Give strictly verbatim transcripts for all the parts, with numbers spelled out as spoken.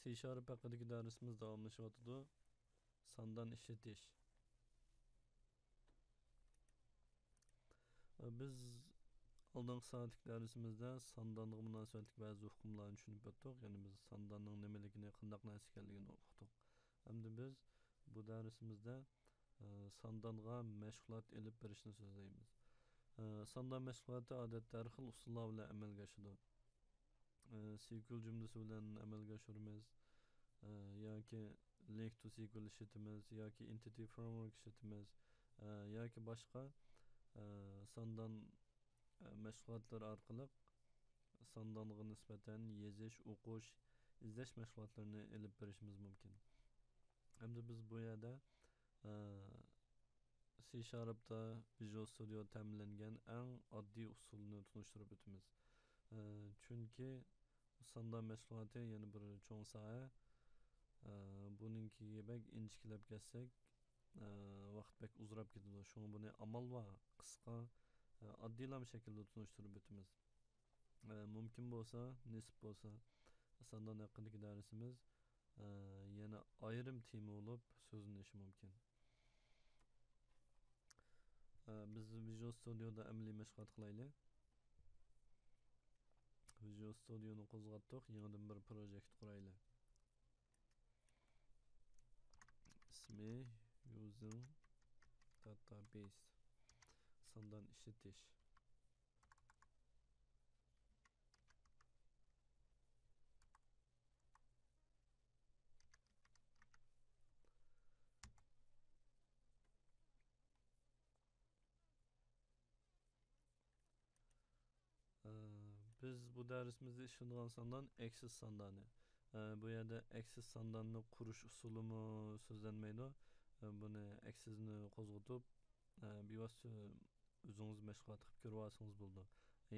سى شارپ ھەققىدىكى دەرسىمىز داۋاملىشىۋاتىدۇ. ساندان ئىشلىتىش. بىز ئالدىنقى سائەتلىك دەرسىمىزدە ساندانغا مۇناسىۋەتلىك بەزى ئۇقۇملارنى چۈشىنىپ ئۆتتۇق. يەنى بىز سانداننىڭ نېمىلىكىنى، قانداق نەرسە ئىكەنلىكىنى ئۇقتۇق. ئەمدى بىز بۇ دەرسىمىزدە، ئە، ساندانغا مەشغۇلات ئېلىپ بېرىشنى سۆزلەيمىز. ئە، ساندان مەشغۇلاتى ئادەتتە ھەر خىل ئۇسۇللار بىلەن ئەمەلگە ئاشىدۇ. ئە، سىكۇل جۈملىسى بىلەن ئەمەلگە ئاشۇرىمىز. ئە، ياكى لىنك تو سىكۇل ئىشلىتىمىز، ياكى ئېنتىتى فرېمۋورك ئىشلىتىمىز، ئە، ياكى باشقا، ئە، ساندان، ئە، مەشغۇلاتلىرى ئارقىلىق ساندانغا نىسبەتەن يېزىش، ئوقۇش، ئىزدەش مەشغۇلاتلىرىنى ئېلىپ بېرىشىمىز مۇمكىن. ئەمدى بىز بۇ يەردە، ئە، سى شارپتا ۋىژۇئال ستۇدىيو تەمىنلەنگەن ئەڭ ئاددىي ئۇسۇلنى تونۇشتۇرۇپ ئۆتىمىز. ئە، چۈنكى ساندان مەشغۇلاتى يەنە بىر چوڭ ساھە. ئە، بۇنىڭكىگە بەك ئىنچىكىلەپ كەتسەك، ئە، ۋاقىت بەك ئۇزىراپ كېتىدۇ. شۇڭا بۇنى ئامال بار، قىسقا، ئە، ئاددىيلام شەكىلدە تونۇشتۇرۇپ ئۆتىمىز. ئە، مۇمكىن بولسا، نېسىپ بولسا، ساندان ھەققىدىكى دەرسىمىز، ئە، يەنە ئايرىم تېما بولۇپ سۆزلىنىشى مۇمكىن. ئە، بىز ۋىژۇئال ستۇدىيودا ئەمەلىي مەشغۇلات قىلايلى. ۋىژۇئال ستۇدىيونى قوزغاتتۇق، يېڭىدىن بىر پروژېكت قۇرايلى. ئىسمى يۇزىڭ داتابەيس، ساندان ئىشلىتىش. ئە، بىز بۇ دەرسىمىزدە ئىشلىتىدىغان ساندان ئەكسىس ساندانى. ئە، بۇ يەردە ئەكسىس سانداننى قۇرۇش ئۇسۇلىمۇ سۆزلەنمەيدۇ. ئە، بۇنى ئەكسىسنى قوزغىتىپ، ئە، بىۋاسىتە ئۆزىڭىز مەشغۇلات قىلىپ كۆرۈۋالسىڭىز بولىدۇ.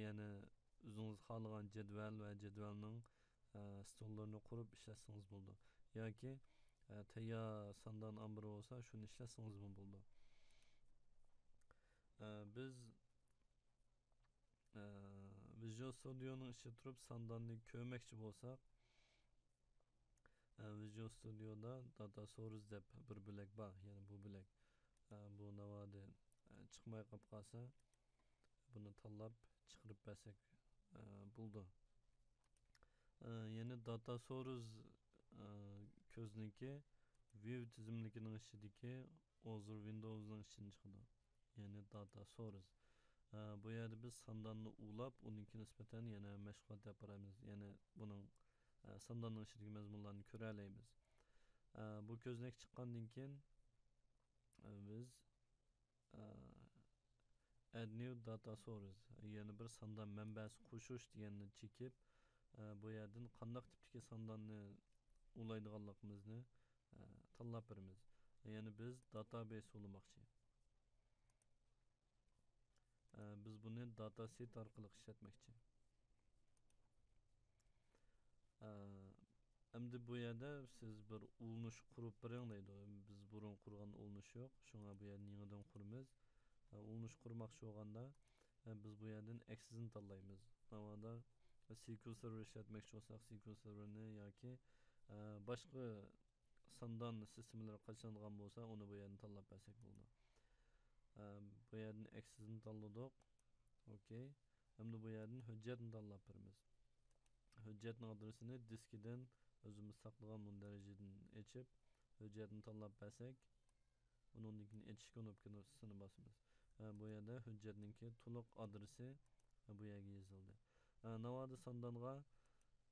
يەنى ئۆزىڭىز خالىغان جەدۋەل ۋە جەدۋەلنىڭ، ئە، ستوللىرىنى قۇرۇپ ئىشلەتسىڭىز بولىدۇ. ياكى، ئە، تەييار ساندان ئامبىرى بولسا، شۇنى ئىشلەتسىڭىزمۇ بولىدۇ. ئە، بىز، ئە، ۋىژۇئال ستۇدىيونىڭ ئىچىدە تۇرۇپ سانداننى كۆرمەكچى بولساق، ئە، ۋىژۇئال ستۇدىيودا داتا سورس دەپ بىر بۆلەك بار، يەنى بۇ بۆلەك. ئە، بۇ ناۋادا، ئە، چىقماي قاپ قالسا، بۇنى تاللاپ چىقىرىپ بەرسەك، ئە، بولىدۇ. ئە، يەنى داتا سورس، ئە، كۆزنىكى ۋىۋ تىزىملىكىنىڭ ئىچىدىكى ئوزۇر ۋىندوۋزنىڭ ئىچىدىن چىقىدۇ. يەنى داتا سورس. ئە، بۇ يەردە بىز سانداننى ئۇلاپ، ئۇنىڭكى نىسبەتەن يەنە مەشغۇلات ئېلىپ بارايمىز. يەنى بۇنىڭ، ئە، سانداننىڭ ئىچىدىكى مەزمۇنلارنى كۆرەلەيمىز. ئە، بۇ كۆزنەك چىققاندىن كېيىن، ئە، بىز، ئە، ئەد نيۇ داتا سورس، يەنە بىر ساندان مەنبەسى قوشۇش دېگەننى چېكىپ، ئە، بۇ يەردىن قانداق تىپتىكى سانداننى ئۇلايدىغانلىقىمىزنى، ئە، تاللاپ بېرىمىز. يەنى بىز داتابەيس ئۇلىماقچى. ئە، بىز بۇنى داتا سېت ئارقىلىق ئىشلەتمەكچى. ئە، ئەمدى بۇ يەردە سىز بىر ئۇلىنىش قۇرۇپ بېرىڭ دەيدۇ. بىز بۇرۇن قۇرغان ئۇلىنىش يوق. شۇڭا بۇ يەردىن يېڭىدىن قۇرىمىز. ئە، ئۇلىنىش قۇرماقچى بولغاندا، ئە، بىز بۇ يەردىن ئەكسىسنى تاللايمىز. ناۋادا سىكۇل سېرۋېر ئىشلەتمەكچى بولساق، سىكۇل سېرۋېرنى ياكى، ئە، باشقا ساندان سىستېمىلىرى قاچىلانغان بولسا، ئۇنى بۇ يەردىن تاللاپ بەرسەك بولىدۇ. ئە، بۇ يەردىن ئەكسىسنى تاللىدۇق. ئوكەي. ئەمدى بۇ يەردىن ھۆججەتنى تاللاپ بېرىمىز. ھۆججەتنىڭ ئادرېسىنى دىسكىدىن ئۆزىمىز ساقلىغان مۇندەرىجىدىن ئېچىپ، ھۆججەتنى تاللاپ بەرسەك، ئۇنىڭدىن كېيىن ئېچىش كۇنۇپكىسىنى باسىمىز. ھە، بۇ يەردە ھۆججەتنىڭكى تولۇق ئادرېسى بۇ يەرگە يېزىلدى. ھە، ناۋادا ساندانغا،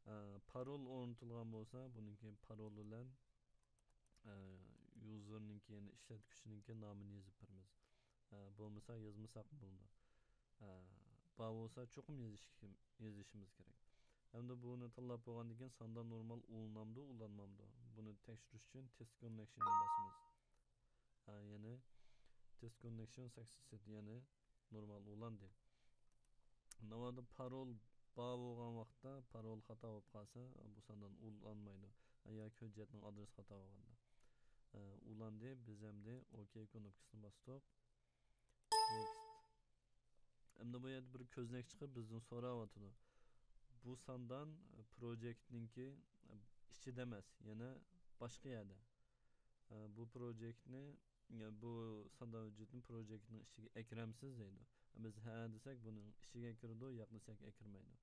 ھە، پارول ئورنىتىلغان بولسا، بۇنىڭكى پارول بىلەن، ھە، يۇزېرنىڭكى، يەنى ئىشلەتكۈچىنىڭكى نامىنى يېزىپ بېرىمىز. ھە، بولمىسا يازمىساق بولىدۇ. ھە، بار بولسا چوقۇم يېزىش-، يېزىشىمىز كېرەك. ئەمدى بۇنى تاللاپ بولغاندىن كېيىن ساندا نورمال ئۇلىنامدۇ، ئۇلانمامدۇ؟ بۇنى تەكشۈرۈش ئۈچۈن تېست كوننېكشننى باسىمىز. ھە، يەنى تېست كوننېكشن سەكسېس، يەنى نورمال ئۇلاندى. ناۋادا پارول بار بولغان ۋاقىتتا پارول خاتا بولۇپ قالسا، بۇ ساندان ئۇلانمايدۇ. ھە، ياكى ھۆججەتنىڭ ئادرېسى خاتا بولغاندا. ھە، ئۇلاندى، بىز ئەمدى ئوكەي كۇنۇپكىسىنى باستۇق. نېكست. ئەمدى بۇ يەردە بىر كۆزنەك چىقىپ بىزدىن سوراۋاتىدۇ. بۇ ساندان، ئە، پروجېكتنىڭكى، ئە، ئىچىدە ئەمەس، يەنە باشقا يەردە. ئە، بۇ پروجېكتنى، يە، بۇ ساندان ھۆججىتىنى پروجېكتنىڭ ئىچىگە ئەكىرەمسىز دەيدۇ. بىز ھە دېسەك، بۇنىڭ ئىچىگە كىرىدۇ، ياق دېسەك ئەكىرمەيدۇ.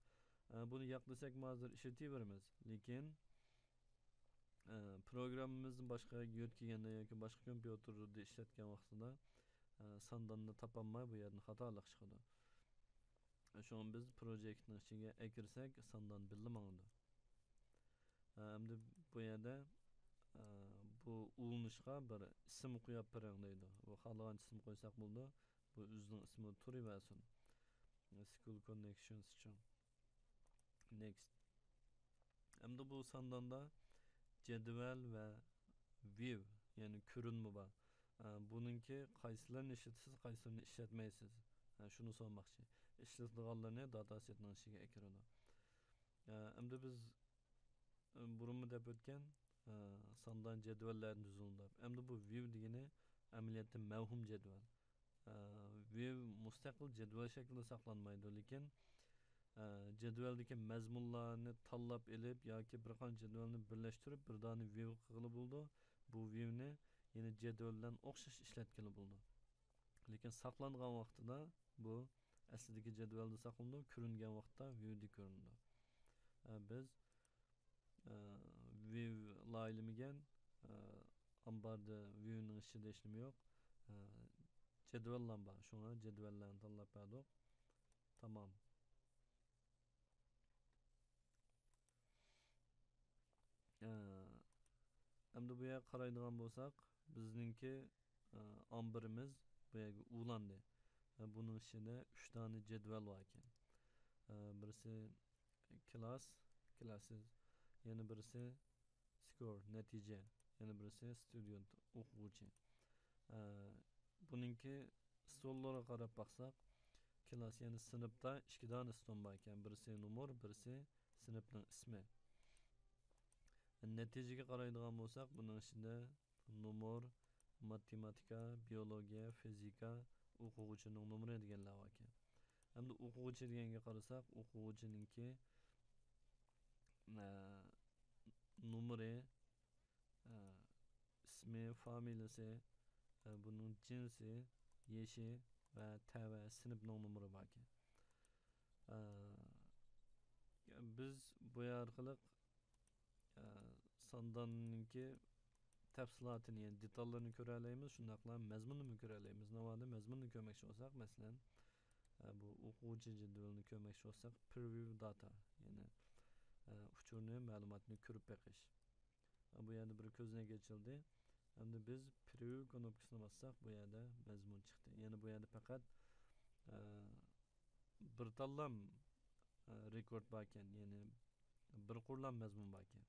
ئە، بۇنى ياق دېسەكمۇ ھازىر ئىشلىتىۋېرىمىز. لېكىن، ئە، پروگراممىمىزنى باشقا يەرگە يۆتكىگەندە ياكى باشقا كومپيۇتېردا ئىشلەتكەن ۋاقتىدا، ئە، سانداننى تاپالماي بۇ يەردىن خاتالىق چىقىدۇ. شۇڭا بىز پروجېكتنىڭ ئىچىگە ئەكىرسەك، ساندان بىللە ماڭىدۇ. ئەمدى بۇ يەردە، ئە، بۇ ئۇلىنىشقا بىر ئىسىم قويۇپ بېرىڭ دەيدۇ. بۇ خالىغانچە ئىسىم قويساق بولىدۇ. بۇ ئۆزىنىڭ ئىسمى تۇرۇۋەرسۇن. School Connections ئۈچۈن. Next. ئەمدى بۇ سانداندا جەدۋەل ۋە ۋىۋ، يەنى كۆرۈنمە بار. ئە، بۇنىڭكى قايسىلىرىنى ئىشلىتىسىز، قايسىلىرىنى ئىشلەتمەيسىز؟ ئە، شۇنى سورىماقچى. ئىشلىتىدىغانلىرىنى داتا سېتنىڭ ئىچىگە ئەكىرىدۇ. ئە، ئەمدى بىز، ئە، بۇرۇنمۇ دەپ ئۆتكەن، ئە، ساندان جەدۋەللەردىن تۈزۈلىدۇ دەپ. ئەمدى بۇ ۋىۋ دېگىنى ئەمەلىيەتتە مەۋھۇم جەدۋەل. ئە، ۋىۋ مۇستەقىل جەدۋەل شەكلىدە ساقلانمايدۇ، لېكىن، ئە، جەدۋەلدىكى مەزمۇنلارنى تاللاپ ئېلىپ ياكى بىر قانچە جەدۋەلنى بىرلەشتۈرۈپ بىر دانە ۋىۋ قىلغىلى بولىدۇ. بۇ ۋىۋنى يەنە جەدۋەل بىلەن ئوخشاش ئىشلەتكىلى بولىدۇ. لېكىن ساقلانغان ۋاقتىدا بۇ ئەسلىدىكى جەدۋەلدە ساقلىنىدۇ، كۆرۈنگەن ۋاقىتتا ۋىۋدە كۆرۈنىدۇ. ئە، بىز، ئە، ۋىۋ لايىھەلىمىگەن، ئە، ئامباردا ۋىۋنىڭ ئىچىدە ھېچنېمە يوق. ئە، جەدۋەللەر بار، شۇڭا جەدۋەللەرنى تاللاپ بەردۇق. تامام. ئە، ئەمدى بۇ يەرگە قارايدىغان بولساق، بىزنىڭكى، ئە، ئامبىرىمىز بۇ يەرگە ئۇلاندى. ئە، بۇنىڭ ئىچىدە ئۈچ دانە جەدۋەل بار ئىكەن. ئە، بىرسى كىلاس، كىلاسسىز، يەنە بىرسى سكور، نەتىجە، يەنە بىرسى ستۇدېنت، ئوقۇغۇچى. ئە، بۇنىڭكى ستوللارغا قاراپ باقساق، كىلاس، يەنى سىنىپتا ئىككى دانە ستول بار ئىكەن، بىرسى نومۇر، بىرسى سىنىپنىڭ ئىسمى. نەتىجىگە قارايدىغان بولساق، بۇنىڭ ئىچىدە نومۇر، ماتېماتىكا، بىيولوگىيە، فىزىكا، ئوقۇغۇچىنىڭ نومۇرى دېگەنلەر بار ئىكەن. ئەمدى ئوقۇغۇچى دېگەنگە قارىساق، ئوقۇغۇچىنىڭكى، ئە، نومۇرى، ئە، ئىسمى، فامىلىسى، ئە، بۇنىڭ جىنسى، يېشى ۋە تەۋە سىنىپنىڭ نومۇرى بار ئىكەن. ئە، بىز بۇ ئارقىلىق، ئە، سانداننىڭكى تەپسىلاتىنى، يەنى دېتاللىرىنى كۆرەلەيمىز، شۇنداقلا مەزمۇننىمۇ كۆرەلەيمىز. ناۋادا مەزمۇننى كۆرمەكچى بولساق، مەسىلەن، ئە، بۇ ئوقۇغۇچى جەدۋىلىنى كۆرمەكچى بولساق، preview data، يەنى، ئە، ئۇچۇرنى، مەلۇماتنى كۆرۈپ بېقىش. ئە، بۇ يەردە بىر كۆزنەك ئېچىلدى. ئەمدى بىز preview كۇنۇپكىسىنى باسساق، بۇ يەردە مەزمۇن چىقتى. يەنى بۇ يەردە پەقەت، ئە، بىر تاللام، ئە، رېكورد باركەن، يەنى بىر قۇرلام مەزمۇن باركەن.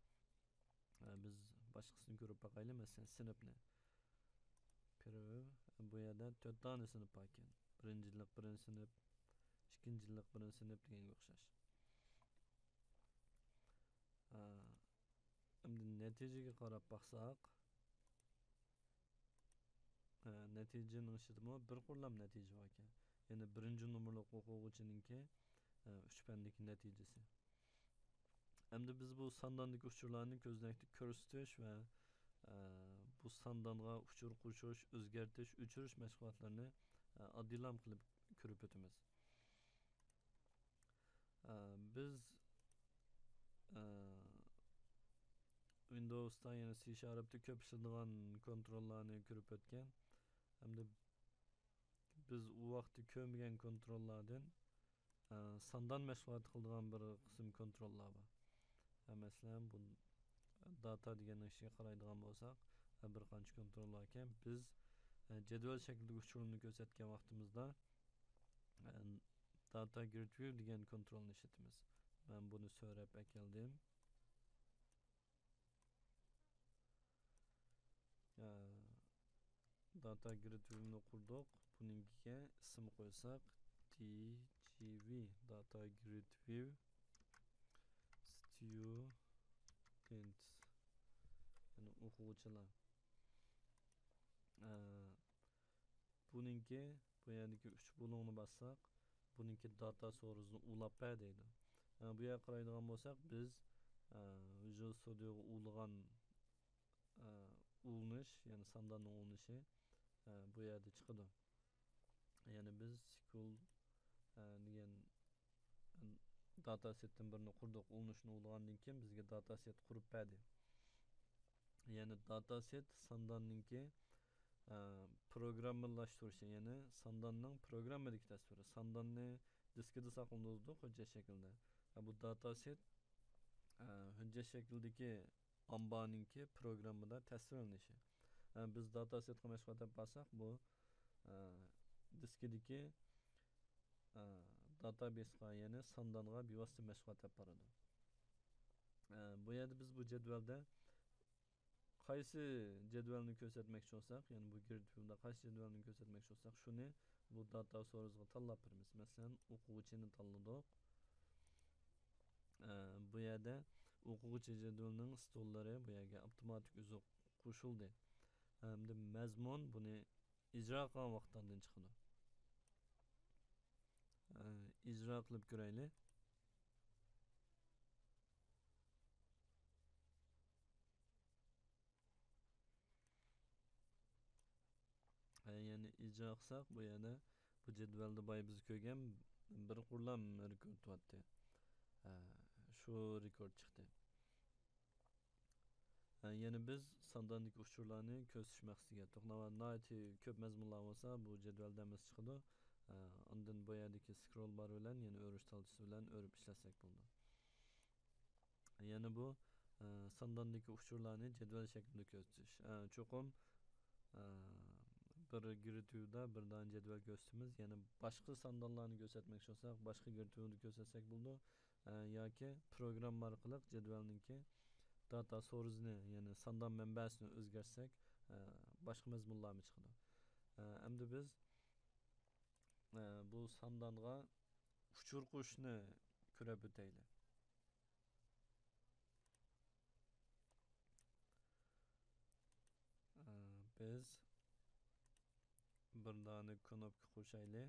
ئە، بىز باشقىسىنى كۆرۈپ باقايلى، مەسىلەن، سىنىپنى. Preview، بۇ يەردە تۆت دانە سىنىپ باركەن. بىرىنچى يىللىق بىرىنچى سىنىپ، ئىككىنچى يىللىق بىرىنچى سىنىپ دېگەنگە ئوخشاش. ئە، ئەمدى نەتىجىگە قاراپ باقساق، ئە، نەتىجىنىڭ ئىچىدىمۇ بىر قۇرلام نەتىجە باركەن. يەنى بىرىنچى نومۇرلۇق ئوقۇغۇچىنىڭكى، ئە، ئۈچ پەندىكى نەتىجىسى. ئەمدى بىز بۇ سانداندىكى ئۇچۇرلارنى كۆزنەكتە كۆرسىتىش ۋە، ئە، بۇ ساندانغا ئۇچۇر قوشۇش، ئۆزگەرتىش، ئۆچۈرۈش مەشغۇلاتلىرىنى، ئە، ئاددىيلام قىلىپ كۆرۈپ ئۆتىمىز. ئە، بىز، ئە، ۋىندوۋستا، يەنى سى شارپتا كۆپ ئىشلىتىدىغان كونتروللارنى كۆرۈپ ئۆتكەن. ئەمدى بىز ئۇ ۋاقىتتا كۆرمىگەن كونتروللاردىن، ئە، ساندان مەشغۇلاتى قىلىدىغان بىر قىسىم كونتروللار بار. ئە، مەسىلەن، بۇ داتا دېگەننىڭ ئىچىگە قارايدىغان بولساق، ئە، بىر قانچە كونترول باركەن. بىز، ئە، جەدۋەل شەكلىدىكى ئۇچۇرنى كۆرسەتكەن ۋاقتىمىزدا، ئە، داتا گرىد ۋىۋ دېگەن كونترولنى ئىشلىتىمىز. مەن بۇنى سۆرەپ ئەكەلدىم. ئە، داتا گرىد ۋىۋنى قۇردۇق. بۇنىڭكىگە ئىسىم قويساق، دى جى ۋى، داتا گرىد ۋىۋ ستۇدېنتس، يەنى ئوقۇغۇچىلار. ئە، بۇنىڭكى، بۇ يەردىكى ئۈچ بۇلۇڭنى باسساق، بۇنىڭكى داتا سورسىنى ئۇلاپ بەر دەيدۇ. ئە، بۇ يەرگە قارايدىغان بولساق، بىز، ئە، ۋىژۇئال ستۇدىيوغا ئۇلىغان، ئە، ئۇلىنىش، يەنى سانداننىڭ ئۇلىنىشى، ئە، بۇ يەردە چىقىدۇ. يەنى بىز سىكۇل، ئە، دېگەن داتا سېتتىن بىرنى قۇردۇق، ئۇلىنىشنى ئۇلىغاندىن كېيىن بىزگە داتا سېت قۇرۇپ بەردى. يەنى داتا سېت سانداننىڭكى، ئە، پروگراممىلاشتۇرۇشى، يەنى سانداننىڭ پروگراممىدىكى تەسۋىرى. سانداننى دىسكىدا ساقلىنىدۇ ھۆججەت شەكلىدە. ئە، بۇ داتا سېت، ئە، ھۆججەت شەكلىدىكى ئامبارنىڭكى پروگراممىدا تەسۋىرلىنىشى. ئە، بىز داتا سېتقا مەشغۇل ئەتەپ بارساق، بۇ، ئە، دىسكىدىكى، ئە، داتابېيسقا، يەنى ساندانغا بىۋاسىتە مەشغۇل ئەتەپ بارىدۇ. ئە، بۇ يەردە بىز بۇ جەدۋەلدە قايسى جەدۋەلنى كۆرسەتمەكچى بولساق، يەنى بۇ گرىد ۋيۇدا قايسى جەدۋەلنى كۆرسەتمەكچى بولساق، شۇنى بۇ داتا سورسقا تاللاپ بېرىمىز. مەسىلەن، ئوقۇغۇچىنى تاللىدۇق. ئە، بۇ يەردە ئوقۇغۇچى جەدۋىلىنىڭ ستوللىرى بۇ يەرگە ئاپتوماتىك ئۆزى قوشۇلدى. ئەمدى مەزمۇن بۇنى ئىجرا قىلغان ۋاقىتتا ئاندىن چىقىدۇ. ئە، ئىجرا قىلىپ كۆرەيلى. ھە، يەنى ئىجرا قىلساق، بۇ يەردە بۇ جەدۋەلدە بايا بىز كۆرگەن بىر قۇرلام رېكورد بارتتى. ھە، شۇ رېكورد چىقتى. ھە، يەنى بىز سانداندىكى ئۇچۇرلارنى كۆرسىتىش مەقسىتىگە توختىلىۋاتىمىز. ناھايىتى كۆپ مەزمۇنلار بولسا، بۇ جەدۋەلدە ھەممىسى چىقىدۇ. ھە، ئاندىن بۇ يەردىكى سكرول بار بىلەن، يەنى ئۆرۈش تالچىسى بىلەن ئۆرۈپ ئىشلەتسەك بولىدۇ. يەنە بۇ، ئە، سانداندىكى ئۇچۇرلارنى جەدۋەل شەكلىدە كۆرسىتىش. ئە، چوقۇم، ئە، بىر گرىد ۋيۇدا بىر دانە جەدۋەل كۆرسىتىمىز. يەنە باشقا ساندانلارنى كۆرسەتمەكچى بولساق، باشقا گرىد ۋيۇدا كۆرسەتسەك بولىدۇ. ئە، ياكى پروگرامما ئارقىلىق جەدۋەلنىڭكى داتا سورسىنى، يەنى ساندان مەنبەسىنى ئۆزگەرتسەك، ئە، باشقا مەزمۇنلارمۇ چىقىدۇ. ئە، ئەمدى بىز، ئە، بۇ ساندانغا ئۇچۇر قوشۇشنى كۆرۈپ ئۆتەيلى. ئە، بىز بىر دانە كنوپكا قوشايلى.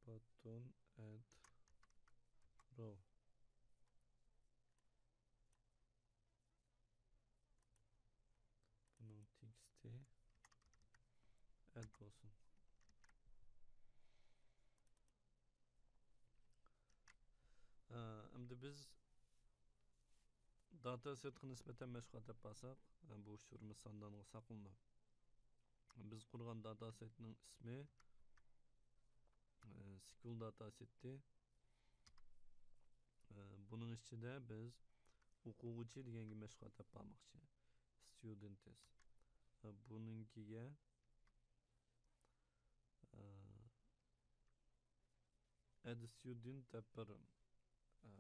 Button add row. بۇنىڭ تېكىستى add بولسۇن. ئە، ئەمدى بىز داتا سېتقا نىسبەتەن مەشغۇل ئەتەپ بارساق، ئە، بۇ ئۇچۇرىمىز ساندانغا ساقلىنىدۇ. بىز قۇرغان داتا سېتنىڭ ئىسمى، ئە، سىكۇل داتا سېتى. ئە، بۇنىڭ ئىچىدە بىز ئوقۇغۇچى دېگەنگە مەشغۇل ئەتەپ بارماقچى. Students. ئە، بۇنىڭكىگە، ئە، Add student دەپ بىر، ئە،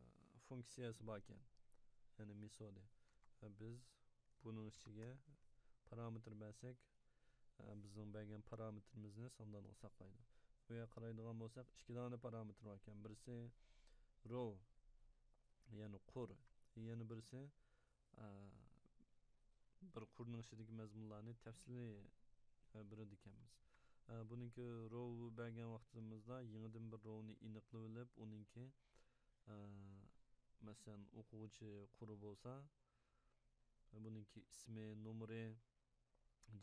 فۇنكسىيەسى باركەن، يەنى مېتودى. ئە، بىز بۇنىڭ ئىچىگە پارامېتىر بەرسەك، ئە، بىزنىڭ بەرگەن پارامېتىرىمىزنى ساندانغا ساقلايدۇ. بۇ يەرگە قارايدىغان بولساق، ئىككى دانە پارامېتىر باركەن. بىرسى row، يەنى قۇر، يەنە بىرسى، ئە، بىر قۇرنىڭ ئىچىدىكى مەزمۇنلارنى تەپسىلىي، ئە، بېرىدىكەنمىز. ئە، بۇنىڭكى row بەرگەن ۋاقتىمىزدا يېڭىدىن بىر rowنى ئېنىقلىۋېلىپ، ئۇنىڭكى، ئە، مەسىلەن، ئوقۇغۇچى قۇرى بولسا، بۇنىڭكى ئىسمى، نومۇرى،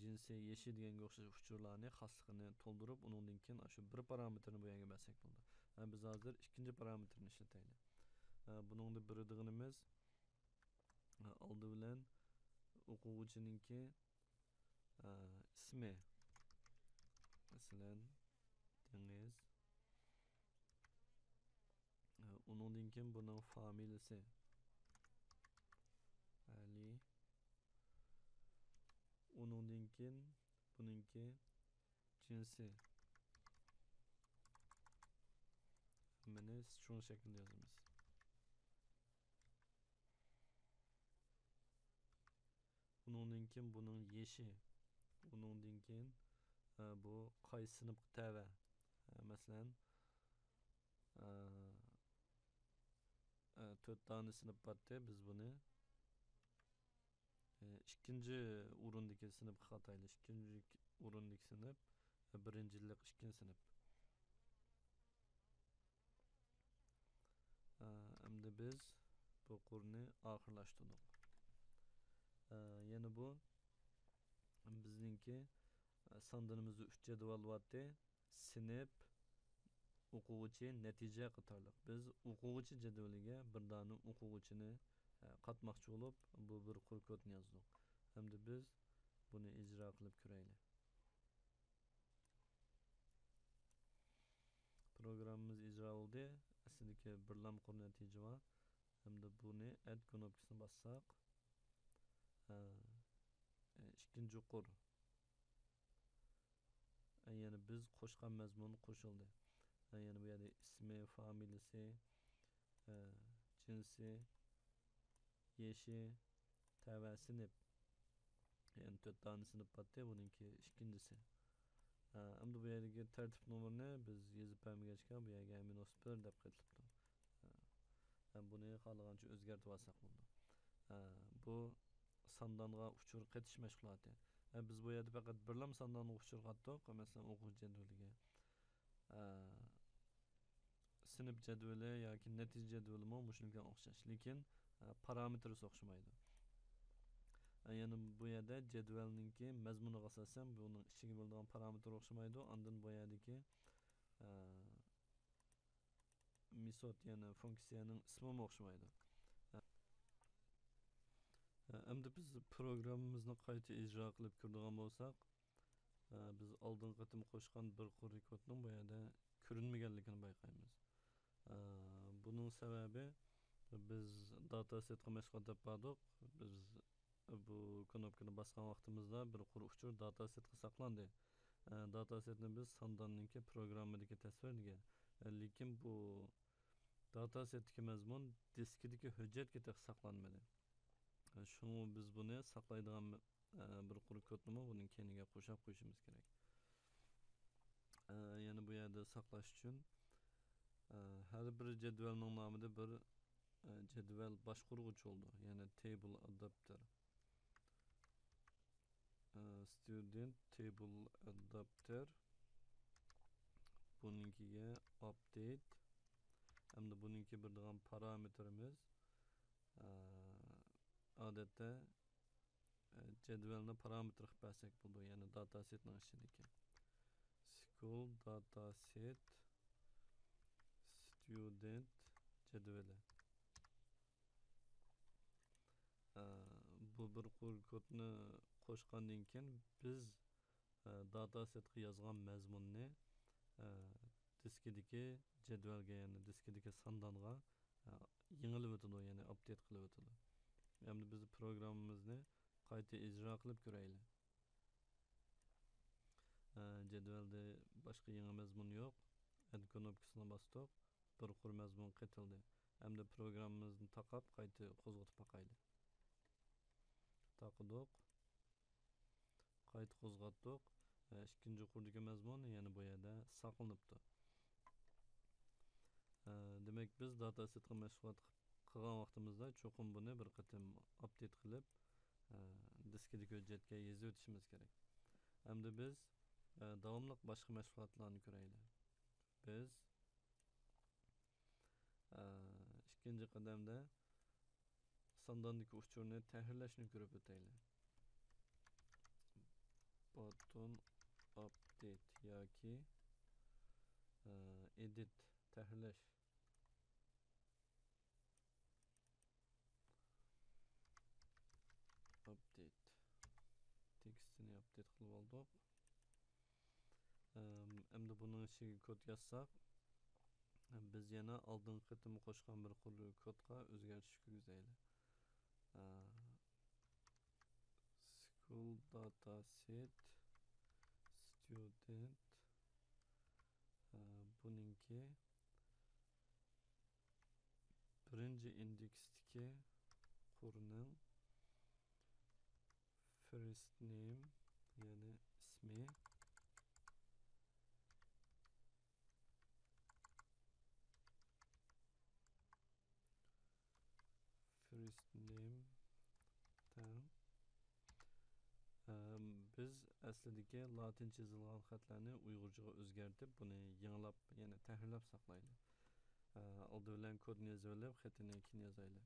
جىنسى، يېشى دېگەنگە ئوخشاش ئۇچۇرلارنى، خاسلىقىنى تولدۇرۇپ، ئۇنىڭدىن كېيىن ئاشۇ بىر پارامېتىرنى بۇ يەرگە بەرسەك بولىدۇ. ھە، بىز ھازىر ئىككىنچى پارامېتىرنى ئىشلىتەيلى. ھە، بۇنىڭدا بېرىدىغىنىمىز، ھە، ئالدى بىلەن ئوقۇغۇچىنىڭكى، ھە، ئىسمى. مەسىلەن، دېڭىز. ھە، ئۇنىڭدىن كېيىن بۇنىڭ فامىلىسى. ئەلى. ئۇنىڭدىن كېيىن بۇنىڭكى جىنسى. ھەممىنى سترىڭ شەكلىدە يازىمىز. ئۇنىڭدىن كېيىن بۇنىڭ يېشى. ئۇنىڭدىن كېيىن، ئە، بۇ قايسى سىنىپقا تەۋە. ئە، مەسىلەن، ئە، ئە، تۆت دانە سىنىپ بارتى، بىز بۇنى، ئە، ئىككىنچى ئورۇندىكى سىنىپقا قاتايلى. ئىككىنچى ئورۇندىكى سىنىپ، ئە، بىرىنچى يىللىق ئىككىنچى سىنىپ. بىز بۇ قۇرنى ئاخىرلاشتۇردۇق. ئە، يەنە بۇ بىزنىڭكى، ئە، ساندىنىمىزدا ئۈچ جەدۋەل بارتى. سىنىپ، ئوقۇغۇچى، نەتىجە قاتارلىق. بىز ئوقۇغۇچى جەدۋىلىگە بىر دانە ئوقۇغۇچىنى، ئە، قاتماقچى بولۇپ، بۇ بىر قۇر كودنى يازدۇق. ئەمدى بىز بۇنى ئىجرا قىلىپ كۆرەيلى. پروگراممىمىز ئىجرا بولدى. ئەسلىدىكى بىرلام قۇر نەتىجە بار. ئەمدى بۇنى ئەد كۇنۇپكىسىنى باسساق، ئە، ئىككىنچى قۇر. ئە، يەنى بىز قوشقان مەزمۇن قوشۇلدى. ئە، يەنى بۇ يەردە ئىسمى، فامىلىسى، ئە، جىنسى، يېشى، تەۋە سىنىپ. يەنى تۆت دانە سىنىپ بارتى، بۇنىڭكى ئىككىنچىسى. ئە، ئەمدى بۇ يەردىكى تەرتىپ نومۇرىنى بىز يېزىپ بەرمىگەچكە، بۇ يەرگە مىنۇس بىر دەپ قېتىلىپتۇ. ئە، ئە، بۇنى خالىغانچە ئۆزگەرتىۋالساق بولىدۇ. ئە، بۇ ساندانغا ئۇچۇر قېتىش مەشغۇلاتى. ئە، بىز بۇ يەردە پەقەت بىرلام ساندانغا ئۇچۇر قاتتۇق، مەسىلەن، ئوقۇغۇچى جەدۋىلىگە. ئە، سىنىپ جەدۋىلى ياكى نەتىجە جەدۋىلىمۇ مۇشۇنىڭكىگە ئوخشاش، لېكىن، ئە، پارامېتىرىسى ئوخشىمايدۇ. ئە، يەنە بۇ يەردە جەدۋەلنىڭكى مەزمۇنىغا ئاساسەن بۇنىڭ ئىچىگە بولىدىغان پارامېتىر ئوخشىمايدۇ. ئاندىن بۇ يەردىكى، ئە، مېتود، يەنى فۇنكسىيەنىڭ ئىسمىمۇ ئوخشىمايدۇ. ئە، ئەمدى بىز پروگراممىمىزنى قايتا ئىجرا قىلىپ كۆرىدىغان بولساق، ئە، بىز ئالدىنقى قېتىم قوشقان بىر قۇر كودنىڭ بۇ يەردە كۆرۈنمىگەنلىكىنى بايقايمىز. ئە، بۇنىڭ سەۋەبى، بىز داتا سېتقا مەشغۇلات دەپ باردۇق. بىز بۇ كۇنۇپكىنى باسقان ۋاقتىمىزدا بىر قۇر ئۇچۇر داتا سېتقا ساقلاندى. ئە، داتا سېتنى بىز سانداننىڭكى پروگراممىدىكى تەسۋىر دېگەن. ئە، لېكىن بۇ داتا سېتتىكى مەزمۇن دىسكىدىكى ھۆججەتكە تېخى ساقلانمىدى. ئە، شۇڭا بىز بۇنى ساقلايدىغان، ئە، بىر قۇر كودنىمۇ بۇنىڭ كەينىگە قوشاپ قويۇشىمىز كېرەك. ئە، يەنە بۇ يەردە ساقلاش ئۈچۈن، ئە، ھەر بىر جەدۋەلنىڭ نامىدا بىر، ئە، جەدۋەل باشقۇرغۇچ بولىدۇ. يەنى تېبىل ئاداپتېر. ئە، ستۇدېنت تېبىل ئاداپتېر. بۇنىڭكىگە ئاپدېيت. ئەمدى بۇنىڭكى بېرىدىغان پارامېتىرىمىز، ئە، ئادەتتە، ئە، جەدۋەلنى پارامېتىر قىلىپ بەرسەك بولىدۇ، يەنى داتا سېتنىڭ ئىچىدىكى. سكۇل داتا سېت ستۇدېنت جەدۋىلى. ئە، بۇ بىر قۇر كودنى قوشقاندىن كېيىن بىز، ئە، داتا سېتقا يازغان مەزمۇننى، ئە، دىسكىدىكى جەدۋەلگە، يەنى دىسكىدىكى ساندانغا، ئە، يېڭىلىۋېتىدۇ، يەنى ئاپدېيت قىلىۋېتىدۇ. ئەمدى بىز پروگراممىمىزنى قايتا ئىجرا قىلىپ كۆرەيلى. ئە، جەدۋەلدە باشقا يېڭى مەزمۇن يوق. ئەد كۇنۇپكىسىنى باستۇق. بىر قۇر مەزمۇن قېتىلدى. ئەمدى پروگراممىمىزنى تاقاپ، قايتا قوزغىتىپ باقايلى. تاقىدۇق. قايتا قوزغاتتۇق. ئە، ئىككىنچى قۇردىكى مەزمۇن يەنە بۇ يەردە ساقلىنىپتۇ. ئە، دېمەك، بىز داتا سېتقا مەشغۇلات قىلغان ۋاقتىمىزدا چوقۇم بۇنى بىر قېتىم ئاپدېيت قىلىپ، ئە، دىسكىدىكى ھۆججەتكە يېزىۋېتىشىمىز كېرەك. ئەمدى بىز، ئە، داۋاملىق باشقا مەشغۇلاتلارنى كۆرەيلى. بىز، ئە، ئىككىنچى قەدەمدە سانداندىكى ئۇچۇرنى تەھرىرلەشنى كۆرۈپ ئۆتەيلى. باتون ئاپدېيت ياكى، ئە، ئېدىت، تەھرىرلەش. ئاپدېيت. تېكىستىنى ئاپدېيت قىلىپ ئالدۇق. ئەم، ئەمدى بۇنىڭ ئىچىگە كود يازساق، بىز يەنە ئالدىنقى قېتىم قوشقان بىر قۇر كودقا ئۆزگەرتىش كىرگۈزەيلى. ئە، سكۇل داتا سېت ستۇدېنت، ئە، بۇنىڭكى بىرىنچى ئىندېكستىكى قۇرنىڭ فىرست نېم، يەنى ئىسمى، فىرست نېم تەڭ. ئەم، بىز ئەسلىدىكى لاتىنچە يېزىلغان خەتلەرنى ئۇيغۇرچىغا ئۆزگەرتىپ، بۇنى يېڭىلاپ، يەنى تەھرىرلەپ ساقلايلى. ئالدى بىلەن كودنى يېزىۋېلىپ، خېتىنى كېيىن يازايلى.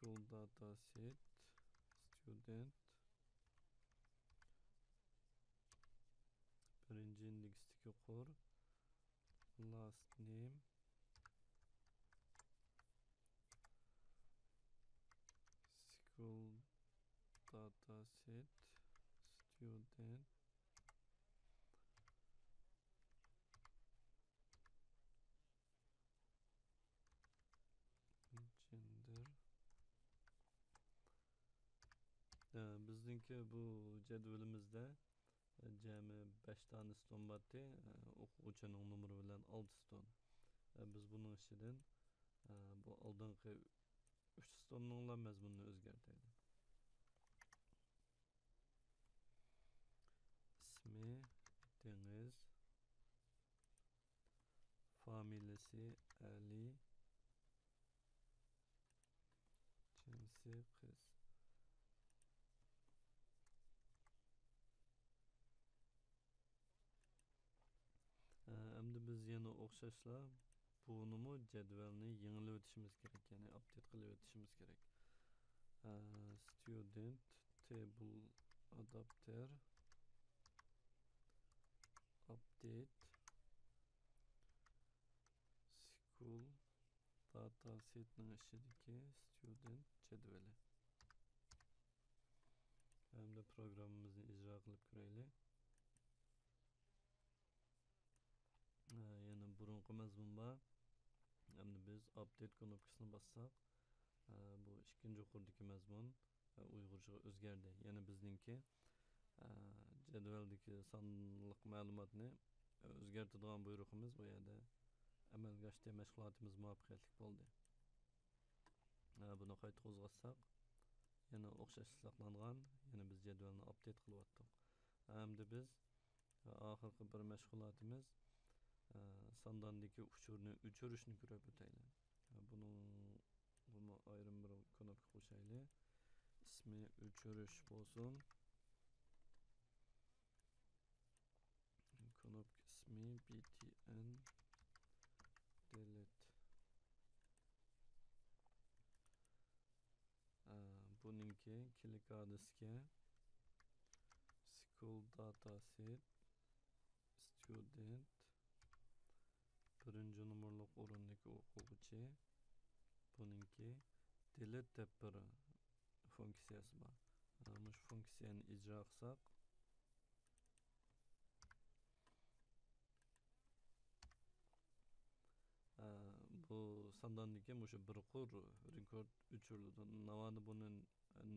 School data set student بىرىنچى ئىندېكستىكى قۇر، last name school data set student gender. ئە، بىزنىڭكى بۇ جەدۋىلىمىزدە، ئە، جەمئىي بەش دانە ستون بارتى، ئە، ئوقۇغۇچىنىڭ نومۇرى بىلەن ئالتە ستون. ئە، بىز بۇنىڭ ئىچىدىن، ئە، بۇ ئالدىنقى ئۈچ ستوننىڭلا مەزمۇنىنى ئۆزگەرتەيلى. ئىسمى دېڭىز، فامىلىسى ئەلى، جىنسى قىز. ئە، ئەمدى بىز يەنە ئوخشاشلا بۇنىمۇ جەدۋەلنى يېڭىلىۋېتىشىمىز كېرەك، يەنى ئاپدېيت قىلىۋېتىشىمىز كېرەك. ئە، student table adapter update school data setنىڭ ئىچىدىكى student جەدۋىلى. ئەمدى پروگراممىمىزنى ئىجرا قىلىپ كۆرەيلى. ئە، يەنە بۇرۇنقى مەزمۇن بار. ئەمدى بىز ئاپدېيت كۇنۇپكىسىنى باسساق، ئە، بۇ ئىككىنچى قۇردىكى مەزمۇن، ئە، ئۇيغۇرچىغا ئۆزگەردى. يەنى بىزنىڭكى، ئە، جەدۋەلدىكى سانلىق مەلۇماتنى، ئە، ئۆزگەرتىدىغان بۇيرۇقىمىز بۇ يەردە ئەمەلگە ئاشتى، مەشغۇلاتىمىز مۇۋەپپەقىيەتلىك بولدى. ئە، بۇنى قايتا قوزغاتساق، يەنە ئوخشاشلا ساقلانغان، يەنە بىز جەدۋەلنى ئاپدېيت قىلىۋاتتۇق. ئەمدى بىز ئاخىرقى بىر مەشغۇلاتىمىز، ئە، سانداندىكى ئۇچۇرنى ئۆچۈرۈشنى كۆرۈپ ئۆتەيلى. ئە، بۇنىڭغىمۇ ئايرىم بىر كۇنۇپكا قوشايلى. ئىسمى ئۆچۈرۈش بولسۇن. كۇنۇپكا ئىسمى btn delete. ئە، بۇنىڭكى كىلىك ئادرېسكە school data set student بىرىنچى نومۇرلۇق ئورۇندىكى ئوقۇغۇچى، بۇنىڭكى delete دەپ بىر فۇنكسىيەسى بار. ئە، مۇشۇ فۇنكسىيەنى ئىجرا قىلساق، ئە، بۇ سانداندىكى مۇشۇ بىر قۇر رېكورد ئۆچۈرۈلىدۇ. ناۋادا بۇنى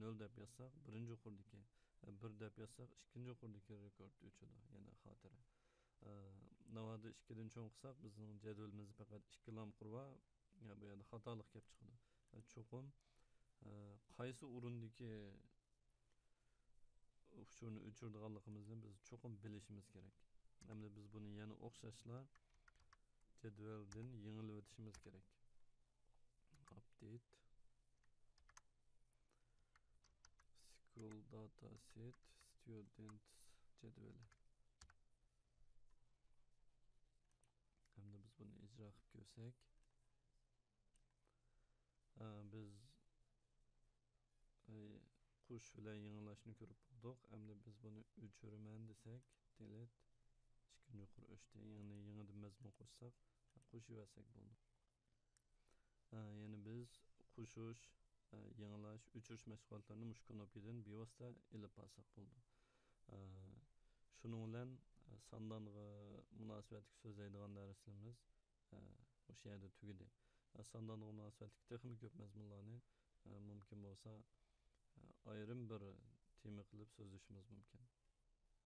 نۆل دەپ يازساق، بىرىنچى قۇردىكى، ئە، بىر دەپ يازساق، ئىككىنچى قۇردىكى رېكورد ئۆچىدۇ، يەنى خاتىرە. ئە، ناۋادا ئىككىدىن چوڭ قىلساق، بىزنىڭ جەدۋىلىمىزدە پەقەت ئىككىلا قۇر بار. يا، بۇ يەردە خاتالىق كەپ چىقىدۇ. ئە، چوقۇم، ئە، قايسى ئورۇندىكى ئۇچۇرنى ئۆچۈرىدىغانلىقىمىزنى بىز چوقۇم بىلىشىمىز كېرەك. ئەمدى بىز بۇنى يەنە ئوخشاشلا جەدۋەلدىن يېڭىلىۋېتىشىمىز كېرەك. Update school data set students جەدۋىلى. ئەمدى بىز بۇنى ئىجرا قىلىپ كۆرسەك. ئە، بىز، ئە، قوشۇش بىلەن يېڭىلاشنى كۆرۈپ بولدۇق. ئەمدى بىز بۇنى ئۆچۈرىمەن دېسەك، delete، ئىككىنچى قۇر ئۆچتى. يەنى يېڭىدىن مەزمۇن قوشساق، قوشۇۋەرسەك بولىدۇ. ئە، يەنى بىز قوشۇش، ئە، يېڭىلاش، ئۆچۈرۈش مەشغۇلاتلىرىنى مۇشۇ كۇنۇپكىدىن بىۋاسىتە ئېلىپ بارساق بولىدۇ. ئە، شۇنىڭ بىلەن، ئە، ساندانغا مۇناسىۋەتلىك سۆزلەيدىغان دەرسلىرىمىز ئە، مۇشۇ يەردە تۈگىدى. ئە، ساندانغا مۇناسىۋەتلىك تېخىمۇ كۆپ مەزمۇنلارنى، ئە، مۇمكىن بولسا، ئە، ئايرىم بىر تېما قىلىپ سۆزلىشىمىز مۇمكىن.